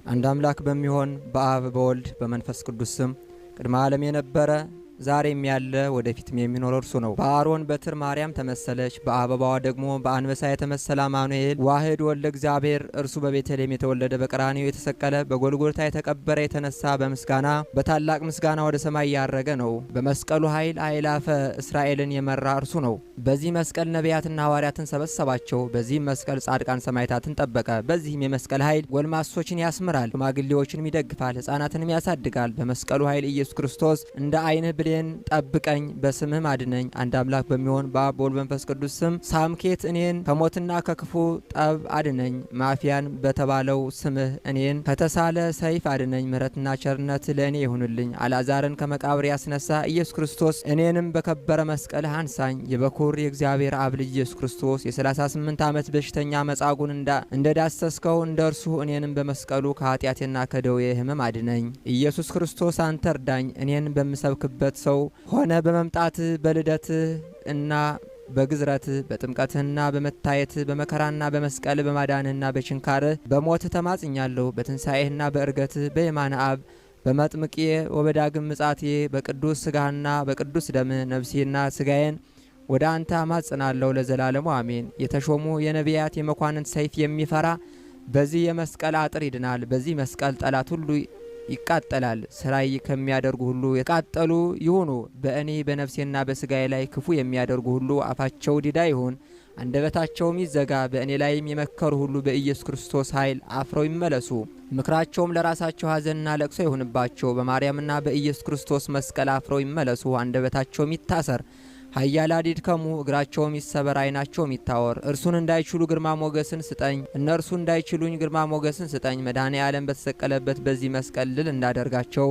አንድ አምላክ በሚሆን በአብ በወልድ በመንፈስ ቅዱስ ስም ቅድመ ዓለም የነበረ፣ ዛሬም ያለ፣ ወደፊትም የሚኖር እርሱ ነው። በአሮን በትር ማርያም ተመሰለች፣ በአበባዋ ደግሞ በአንበሳ የተመሰለ አማኑኤል ዋህድ ወልደ እግዚአብሔር እርሱ በቤተልሔም የተወለደ፣ በቀራንዮ የተሰቀለ፣ በጎልጎልታ የተቀበረ፣ የተነሳ፣ በምስጋና በታላቅ ምስጋና ወደ ሰማይ ያረገ ነው። በመስቀሉ ኃይል አእላፈ እስራኤልን የመራ እርሱ ነው። በዚህ መስቀል ነቢያትና ሐዋርያትን ሰበሰባቸው። በዚህም መስቀል ጻድቃን ሰማዕታትን ጠበቀ። በዚህም የመስቀል ኃይል ጎልማሶችን ያስምራል፣ ሽማግሌዎችንም ይደግፋል፣ ሕፃናትንም ያሳድጋል። በመስቀሉ ኃይል ኢየሱስ ክርስቶስ እንደ ዓይንህ ብሌን ጠብቀኝ፣ በስምህም አድነኝ። አንድ አምላክ በሚሆን በአብ በወልድ በመንፈስ ቅዱስ ስም ሳምኬት እኔን ከሞትና ከክፉ ጠብ አድነኝ። ማፊያን በተባለው ስምህ እኔን ከተሳለ ሰይፍ አድነኝ። ምሕረትና ቸርነት ለእኔ ይሁንልኝ። አልዓዛርን ከመቃብር ያስነሳ ኢየሱስ ክርስቶስ እኔንም በከበረ መስቀልህ አንሳኝ። የበኩር የእግዚአብሔር አብ ልጅ ኢየሱስ ክርስቶስ የ38 ዓመት በሽተኛ መጻጉን እንደ ዳሰስከው እንደ እርሱ እኔንም በመስቀሉ ከኃጢአቴና ከደዌ ሕመም አድነኝ። ኢየሱስ ክርስቶስ አንተ እርዳኝ። እኔን በምሰብክበት ሰው ሆነ በመምጣት፣ በልደት እና በግዝረት፣ በጥምቀትህና በመታየት፣ በመከራና በመስቀል፣ በማዳንህና በችንካርህ፣ በሞት ተማጽኛለሁ። በትንሣኤህና በእርገትህ፣ በየማነ አብ በመጥምቄ ወበዳግም ምጻቴ፣ በቅዱስ ስጋህና በቅዱስ ደምህ ነፍሴና ስጋዬን ወደ አንተ አማጽናለሁ ለዘላለሙ አሜን። የተሾሙ የነቢያት የመኳንንት ሰይፍ የሚፈራ በዚህ የመስቀል አጥር ይድናል። በዚህ መስቀል ጠላት ሁሉ ይቃጠላል። ስራይ ከሚያደርጉ ሁሉ የቃጠሉ ይሁኑ። በእኔ በነፍሴና በስጋዬ ላይ ክፉ የሚያደርጉ ሁሉ አፋቸው ዲዳ ይሁን፣ አንደበታቸውም ይዘጋ። በእኔ ላይም የመከሩ ሁሉ በኢየሱስ ክርስቶስ ኃይል አፍረው ይመለሱ። ምክራቸውም ለራሳቸው ሐዘንና ለቅሶ ይሁንባቸው። በማርያምና በኢየሱስ ክርስቶስ መስቀል አፍረው ይመለሱ፣ አንደበታቸውም ይታሰር። ኃያላን ይድከሙ፣ እግራቸውም ይሰበር፣ ዓይናቸውም ይታወር። እርሱን እንዳይችሉ ግርማ ሞገስን ስጠኝ፣ እነርሱ እንዳይችሉኝ ግርማ ሞገስን ስጠኝ። መድኃኔ ዓለም በተሰቀለበት በዚህ መስቀል ድል እንዳደርጋቸው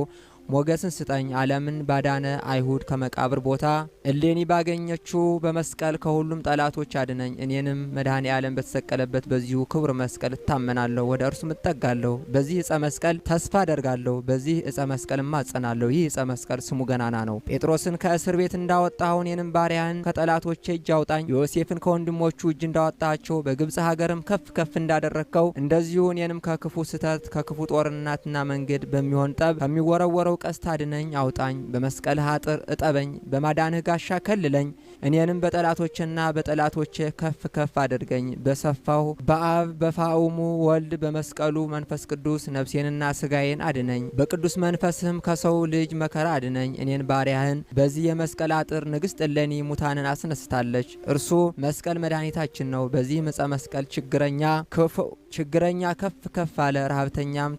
ሞገስን ስጠኝ። ዓለምን ባዳነ አይሁድ ከመቃብር ቦታ እሌኒ ባገኘችው በመስቀል ከሁሉም ጠላቶች አድነኝ። እኔንም መድኃኔ ዓለም በተሰቀለበት በዚሁ ክቡር መስቀል እታመናለሁ፣ ወደ እርሱም እጠጋለሁ። በዚህ እጸ መስቀል ተስፋ አደርጋለሁ፣ በዚህ እጸ መስቀል እማጸናለሁ። ይህ እጸ መስቀል ስሙ ገናና ነው። ጴጥሮስን ከእስር ቤት እንዳወጣኸው እኔንም ባሪያህን ከጠላቶቼ እጅ አውጣኝ። ዮሴፍን ከወንድሞቹ እጅ እንዳወጣቸው፣ በግብጽ ሀገርም ከፍ ከፍ እንዳደረግከው እንደዚሁ እኔንም ከክፉ ስህተት፣ ከክፉ ጦርነትና መንገድ በሚሆን ጠብ ከሚወረወረው ቀስት አድነኝ፣ አውጣኝ። በመስቀልህ አጥር እጠበኝ፣ በማዳንህ ጋሻ ከልለኝ። እኔንም በጠላቶችና በጠላቶቼ ከፍ ከፍ አድርገኝ። በሰፋው በአብ በፋውሙ ወልድ በመስቀሉ መንፈስ ቅዱስ ነፍሴንና ስጋዬን አድነኝ። በቅዱስ መንፈስህም ከሰው ልጅ መከራ አድነኝ። እኔን ባሪያህን በዚህ የመስቀል አጥር ንግስት እሌኒ ሙታንን አስነስታለች። እርሱ መስቀል መድኃኒታችን ነው። በዚህ ዕፀ መስቀል ችግረኛ ከፍ ከፍ አለ፣ ረሀብተኛም